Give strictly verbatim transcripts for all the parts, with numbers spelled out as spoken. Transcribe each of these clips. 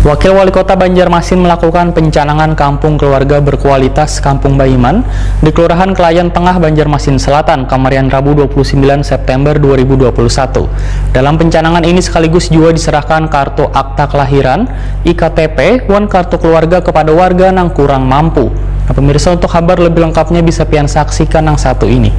Wakil Wali Kota Banjarmasin melakukan pencanangan Kampung Keluarga Berkualitas Kampung Baiman di Kelurahan Kelayan Tengah, Banjarmasin Selatan, kamarian Rabu dua puluh sembilan September dua ribu dua puluh satu. Dalam pencanangan ini sekaligus juga diserahkan kartu akta kelahiran, I K T P, wan kartu keluarga kepada warga nang kurang mampu. Nah, pemirsa, untuk kabar lebih lengkapnya bisa pian saksikan nang satu ini.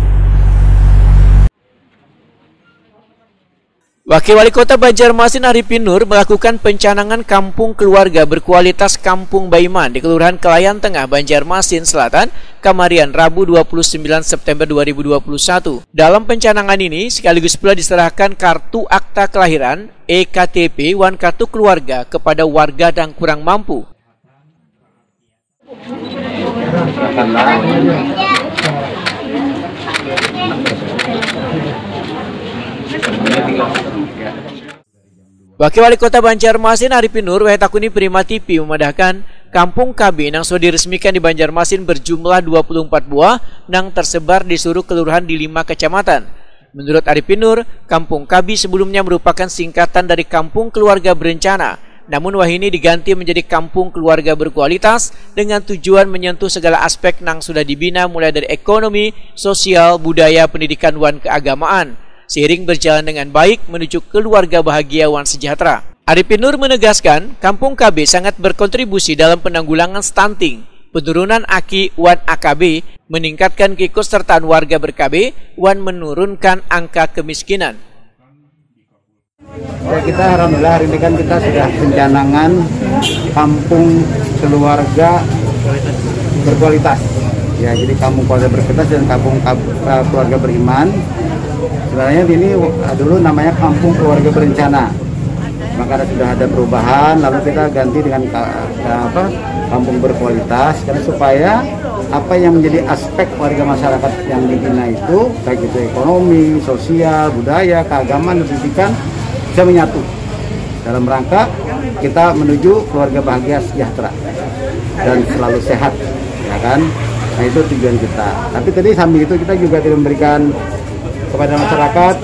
Wakil Wali Kota Banjarmasin Arifin Nur melakukan pencanangan Kampung Keluarga Berkualitas Kampung Baiman di Kelurahan Kelayan Tengah, Banjarmasin Selatan, kamarian Rabu dua puluh sembilan September dua ribu dua puluh satu. Dalam pencanangan ini sekaligus pula diserahkan kartu akta kelahiran, E K T P, wan kartu keluarga kepada warga yang kurang mampu. Wakil Wali Kota Banjarmasin Arifin Nur, Wahid Takuni Prima T V, memadahkan, Kampung K B nang sudah diresmikan di Banjarmasin berjumlah dua puluh empat buah nang tersebar di seluruh kelurahan di lima kecamatan. Menurut Arifin Nur, Kampung K B sebelumnya merupakan singkatan dari Kampung Keluarga Berencana. Namun wahini diganti menjadi Kampung Keluarga Berkualitas dengan tujuan menyentuh segala aspek nang sudah dibina, mulai dari ekonomi, sosial, budaya, pendidikan, wan keagamaan. Seiring berjalan dengan baik menuju keluarga bahagia wan sejahtera. Arifin Nur menegaskan, Kampung K B sangat berkontribusi dalam penanggulangan stunting, penurunan A K I wan A K B, meningkatkan keikutsertaan warga ber-K B, wan menurunkan angka kemiskinan. Ya, kita alhamdulillah hari ini kan kita sudah pencanangan Kampung Keluarga Berkualitas. Ya, jadi Kampung Keluarga Berkualitas dan Kampung Kab-, eh, Keluarga Beriman. Sebenarnya ini, eh, dulu namanya Kampung Keluarga Berencana. Maka ada, sudah ada perubahan, lalu kita ganti dengan ka-, ka-, apa, Kampung Berkualitas, karena supaya apa yang menjadi aspek warga masyarakat yang dibina itu, baik itu ekonomi, sosial, budaya, keagamaan, dan pendidikan bisa menyatu dalam rangka kita menuju keluarga bahagia, sejahtera, dan selalu sehat, ya kan? Nah, itu tujuan kita. Tapi tadi sambil itu kita juga tidak memberikan kepada masyarakat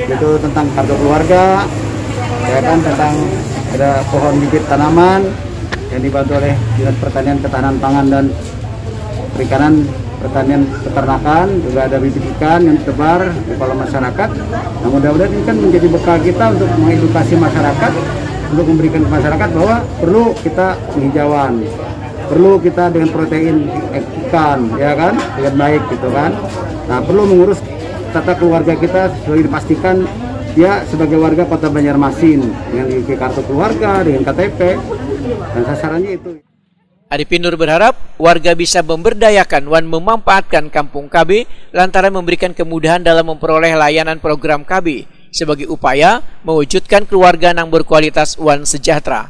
itu tentang kartu keluarga, ya kan, tentang ada pohon bibit tanaman yang dibantu oleh Dinas Pertanian, Ketahanan Pangan, dan Perikanan, Pertanian, Peternakan, juga ada bibit ikan yang ditebar di kolam masyarakat. Nah, mudah-mudahan ini kan menjadi bekal kita untuk mengedukasi masyarakat, untuk memberikan ke masyarakat bahwa perlu kita penghijauan, perlu kita dengan protein ikan, ya kan, dengan baik gitu kan. Nah, perlu mengurus tata keluarga kita supaya dipastikan dia sebagai warga Kota Banjarmasin dengan I K kartu keluarga, dengan K T P, dan sasarannya itu. Arifin Nur berharap warga bisa memberdayakan wan memanfaatkan Kampung K B lantaran memberikan kemudahan dalam memperoleh layanan program K B sebagai upaya mewujudkan keluarga nang berkualitas wan sejahtera.